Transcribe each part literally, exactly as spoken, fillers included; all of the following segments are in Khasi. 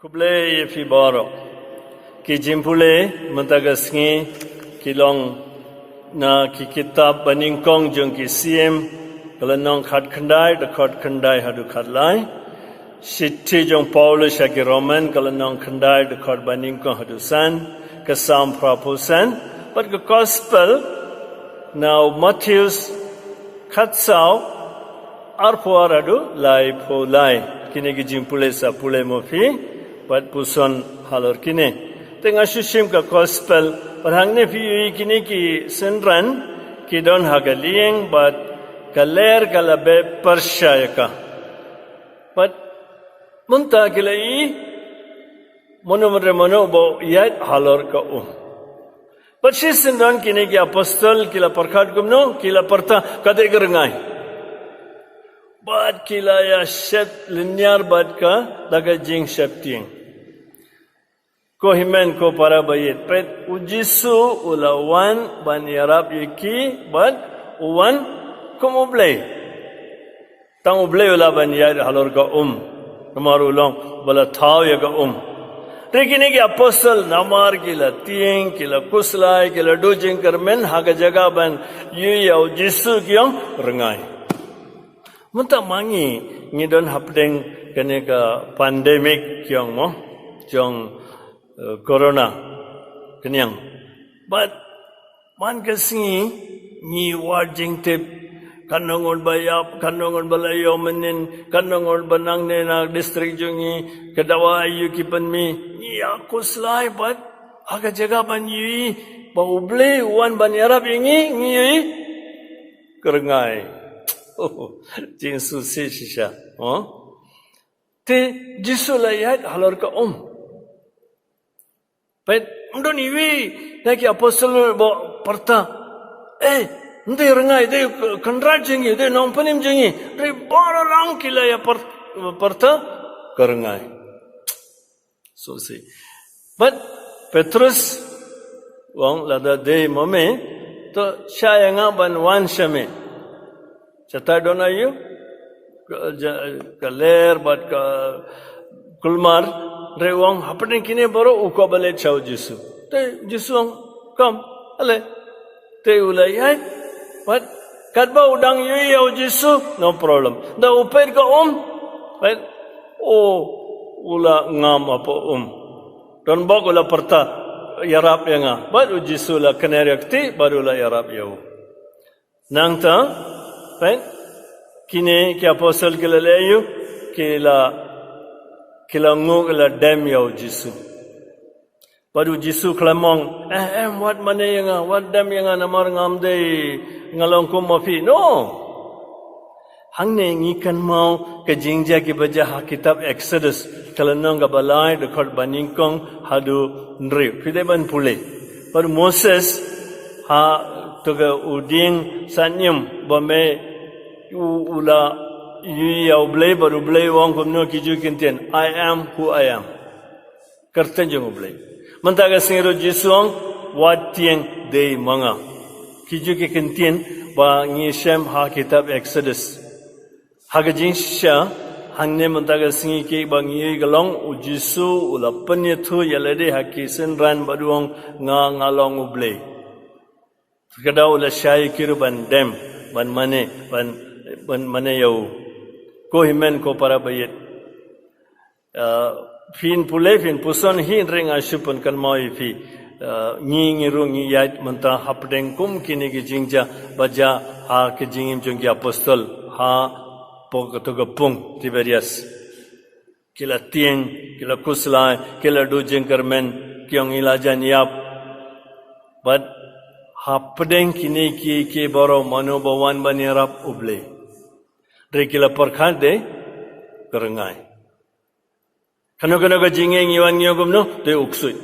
Khublei ïa phi baroh. Ki jingpule mynta ka sngi ki long na ki kitab banyngkong jong ki Siem, ka lynnong khatkhyndai, dkhot khyndai haduh khatlai. Shithi jong Paulus sha ki Roman, ka lynnong khyndai, dkhot banyngkong haduh san, ka Salm phra phew san, bad ka Gospel na u Mathaios khatsaw, arphew ar haduh laiphew lai. Kine ki jingpule sa pule mo phi bad puson halor kine. Te nga shu shim ka Gospel, bad hangne phi ïohi kine ki synran ki don ha ka lieng bad ka ler ka la beh pyrshah ïa ka. Bad mynta ki la ïohi mano mynta mano ba ïaid halor ka um. Bad shisien don kine ki apostol ki la pyrkhat kumno, ki la pyrta ka dei ka rngai. Bad ki la ïa shet lynñiar bad ka da ka jingsheptieng. Ko hynmen ko para ba ïeit, peit, u Jisu u la wan ban ïarap ïa ki bad u wan kum u Blei. Tang u Blei u lah ban ïaid halor ka um. Namar u long ba la thaw ïa ka um. Te kine ki apostol namar ki la tieng, ki la khuslai, ki la duh jingkyrmen, ha ka jaka ban ïohi ïa u Jisu ki ong rngai. Mynta ma ngi ngi don hapdeng kane ka pandemic ki ong mo, jong eh, corona, kynniang. Bad man ka sngi ngi wad jingtip, katno ngut ba ïap, katno ngut ba la ïoh mynnin, katno ngut ba nangne na district jong ngi, ka dawa aïu ki pynmih, ngi ïa khuslai bad ha ka jaka ban ïohi ba u Blei u wan ban ïarap ïa ngi, ngi ïohi ka rngai. Jingsngewsih shisha. Oh? Te Jisu la ïaid halor ka um. Peit, ym don iwei na ki apostol ba pyrta, eh, ym dei rngai, dei kynrad jong ngi, dei nongpynim jong ngi. Dei baroh lang ki la ïa pyr-, pyrta ka rngai. So si. Bad Petrus u ong lada dei ma me, to shah ïa nga ban wan sha me. Shatei don aïu? Ka, ja, ka ler bad ka kulmar, hynrei u ong hapdeng kine baroh u kwah ban leit sha u Jisu. Te u Jisu u ong, kam, ale. Te u la ïaid, bad katba u dang ïohi ïa u Jisu, no problem. Da u peit ka um, peit, oh, u la ngam hapoh um. Don bok u la pyrta, ïarap ïa nga. Bad u Jisu la kner ïa kti, bad u la ïarap ïa u. Nangta, peit, kine ki apostol ki la leh aïu, ki la, ki la nguh, ki la dem ïa u Jisu. Bad u Jisu khlem ong, eh, em, wat mane ïa nga, wat dem ïa nga, namar ngam dei, nga long kum ma phi. No. Hangne ngi kynmaw ka jingjia kiba jia ha kitab Exodus, ka lynnong kaba lai, dkhot banyngkong haduh hynriew. Phi dei ban pule. Bad u Moses, ha, to ka u dieng synñium, ba me u, u la ïohi ïa u Blei, bad u Blei u ong kumno, ki ju kyntien, "I am who I am." Kyrteng jong u Blei. Mynta ka sngi ruh Jisu u ong, wat tieng, dei ma nga. Ki ju ki kyntien ba ngi shem ha kitab Exodus. Ha ka jingshisha, hangne mynta ka sngi kiba ngi ïohi ka long, u Jisu u la pynïathuh ïa lade ha ki synran bad u ong, nga, nga long u Blei. Ka daw u la shah ïa ki ruh ban dem, ban mane, ban, ban mane ïa u. Ko hynmen ko para ba ïeit. Ah, phin pule, phin puson hi, hynrei nga shu pynkynmaw ïa phi. Ah, ngi, ngi ruh ngi ïaid mynta hapdeng kum kine ki jingjia ba jia ha ki jingim jong ki apostol hapoh kato ka pung Tiberias. Ki la tieng, ki la khuslai, ki la duh jingkyrmen, ki ong ngi la jan ïap. Bad hapdeng kine ki, ki baroh mano ba wan ban ïarap? U Blei. Hynrei ki la pyrkhat dei ka rngai. Kano kano ka jingeh ngi wan ngi ong kumno, dei u ksuid,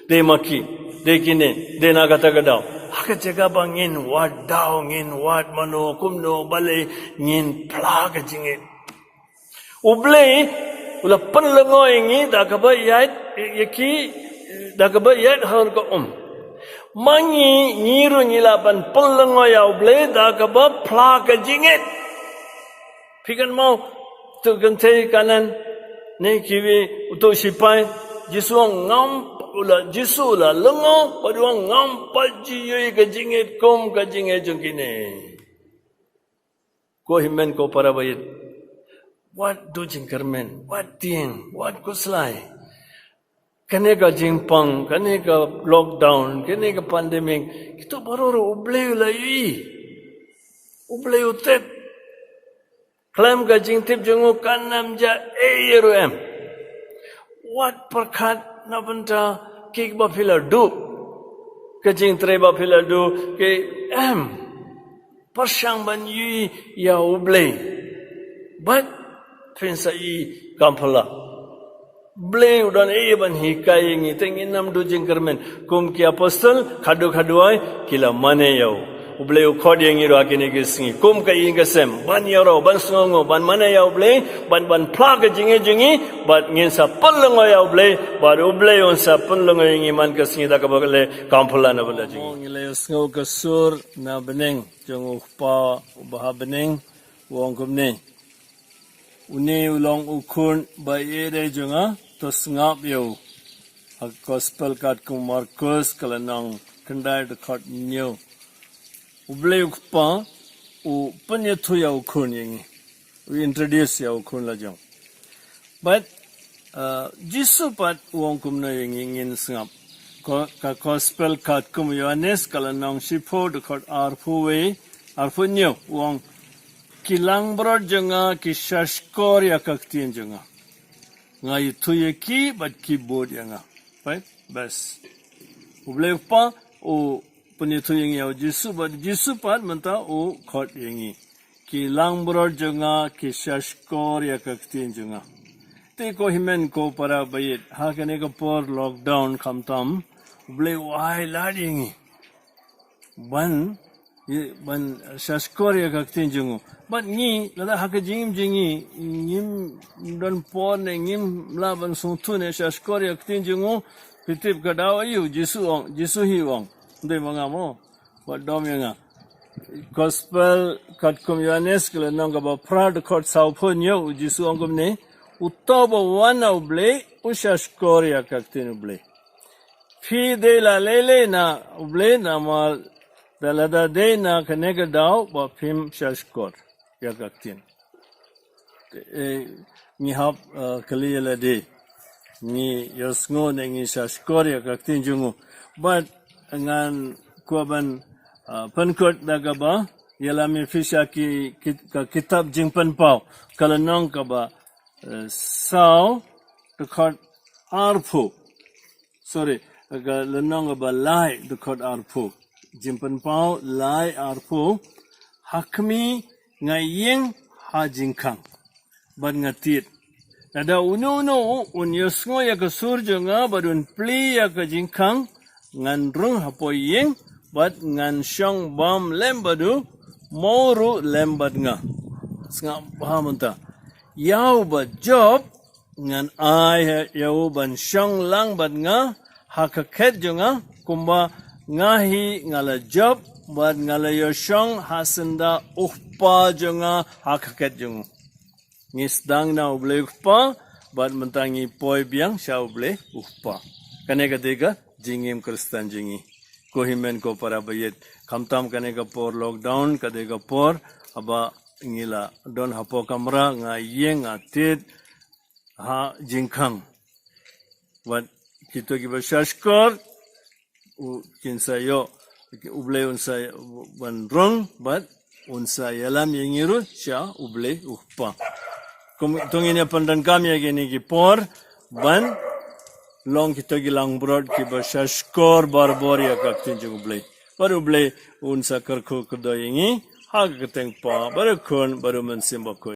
dei ma ki, dei kine, dei na kata ka daw. Ha ka jaka ba ngin wad daw, ngin wad mano, kumno, balei ngin phla ka jingeh. U Blei u la pynlyngngoh ïa ngi da kaba ïaid ïa ki, da kaba ïaid halor ka um. Ma ngi, ngi ruh ngi lah ban pynlyngngoh ïa U Blei da kaba phla ka jingngeit. Phi kynmaw, to kynthei Kanan, Ne kiwi uto u sipai, Jisu ngam, u la, Jisu u la lyngngoh, bad u ngam pat ju ïohi ka jingngeit kum ka jingngeit jong kine. Ko hynmen ko para baieit. Wat duh jingkyrmen, wat tieng, wat khuslai. Kane ka jingpang, kane ka lockdown, kane ka pandemic, kito baroh ruh U Blei u la ïohi. U Blei u tip. Khlem ka jingtip jong u kan ym jia ei ruh em. Wat pyrkhat na bynta ki ba phi la duh. Ka jingtrei ba phi la duh, ki em. Pyrshang ban ïohi ïa U Blei. Bad phin sa ïohi kam phylla. Blei u don ei ban hikai ïa ngi, te ngin ym duh jingkyrmen. Kum ki apostol, khadduh khadduh ai, ki la mane ïa u. U Blei u khot ïa ngi ruh ha kine ki sngi. Kum ka ïing ka sem, ban ïaroh, ban sngewnguh, ban mane ïa U Blei, ban, ban phla ka jingngeit jong ngi, bad ngin sa pynlyngngoh ïa U Blei, bad U Blei un sa pynlyngngoh ïa ngi man ka sngi da kaba leh kam phylla na bynta jong ngi. Ngi la ïohsngew ka sur na bneng jong U Kpa uba ha bneng, u ong kumne. Une u long u khun ba ïeit jong nga, to sngap ïa u. Ha Gospel katkum u Markus ka lynnong khyndai dkhot hynñiew. U Blei u Kpa u pynïathuh ïa u khun ïa ngi. U introduce ïa u khun la jong. Bad, uh, Jisu pat u ong kumno ïa ngi, ngin sngap. Ko, ka Gospel katkum u Ïohannes ka lynnong shiphew dkhot arphew wei, arphew hynñiew, u ong, ki langbrot jong nga ki shahshkor ïa ka ktien jong nga. Nga ïathuh ïa ki bad ki bud ïa nga. Right? Bas. U Blei u Kpa u pynïathuh ïa ngi ïa u Jisu bad Jisu pat mynta u khot ïa ngi. Ki langbrot jong nga ki shahshkor ïa ka ktien jong nga. Te ko hynmen ko para baieit, ha kane ka por lockdown khamtam, U Blei u ai lad ïa ngi ban, ïa, ban shahshkor ïa ka ktien jong u. Bad ngi, lada ha ka jingim jong ngi, ngim don por ne ngim lah ban sngewthuh ne shahshkor ïa ka ktien jong u, phi tip ka daw aïu, Jisu ong, Jisu hi ong. Ym dei ma nga mo. Wat dom ïa nga. Gospel katkum u Ïohannes ka lynnong kaba phra dkhot sawphew hynñiew, u Jisu u ong kumne, uta uba wan na U Blei u shahshkor ïa ka ktien U Blei. Phi dei la lei lei na U Blei namar da lada dei na kane ka daw ba phim shahshkor ïa ka ktien. Eh, ngi hap, eh, kylli ïa lade. Ngi ïohsngew ne ngi shahshkor ïa ka ktien jong u. Bad ngan kwah ban, eh, pynkut da kaba ïalam ïa phi sha ki, ki, ka kitab Jingpynpaw. Ka lynnong kaba, eh, saw dkhot arphew. Sorry, ka lynnong kaba lai dkhot arphew. Jingpynpaw lai arphew. Ha khmih nga ïeng, ha jingkhang bad nga tied. Lada uno uno un ïohsngew ïa ka sur jong nga bad un plie ïa ka jingkhang, ngan rung hapoh ïing bad ngan shong bam lem bad u, ma u ruh lem bad nga. Sngap bha mynta. Ïa uba jop ngan ai ïa u ban shong lang bad nga ha ka khet jong nga, kumba nga hi nga la jop bad nga la ïoh shong ha syndah U Kpa jong nga ha ka khet jong u. Ngi sdang na U Blei U Kpa bad mynta ngi poi biang sha U Blei U Kpa. Kane ka dei ka jingim Khristan jong ngi. Ko hynmen ko para baieit, khamtam kane ka por lockdown, ka dei ka por haba ngi la don hapoh kamra, nga ïeng nga tied ha jingkhang. Bad kito kiba shahshkor, u kin sa ïoh, U Blei un sa ban rung bad un sa ïalam ïa ngi ruh sha U Blei U Kpa. Kum to ngin ïa pyndonkam ïa kine ki por ban long kito ki langbrot kiba shahshkor barabor ïa ka ktien jong U Blei. Bad U Blei un sa kyrkhu kyrdoh ïa ngi ha ka kyrteng U Kpa bad U Khun bad U Mynsiem Bakhuid.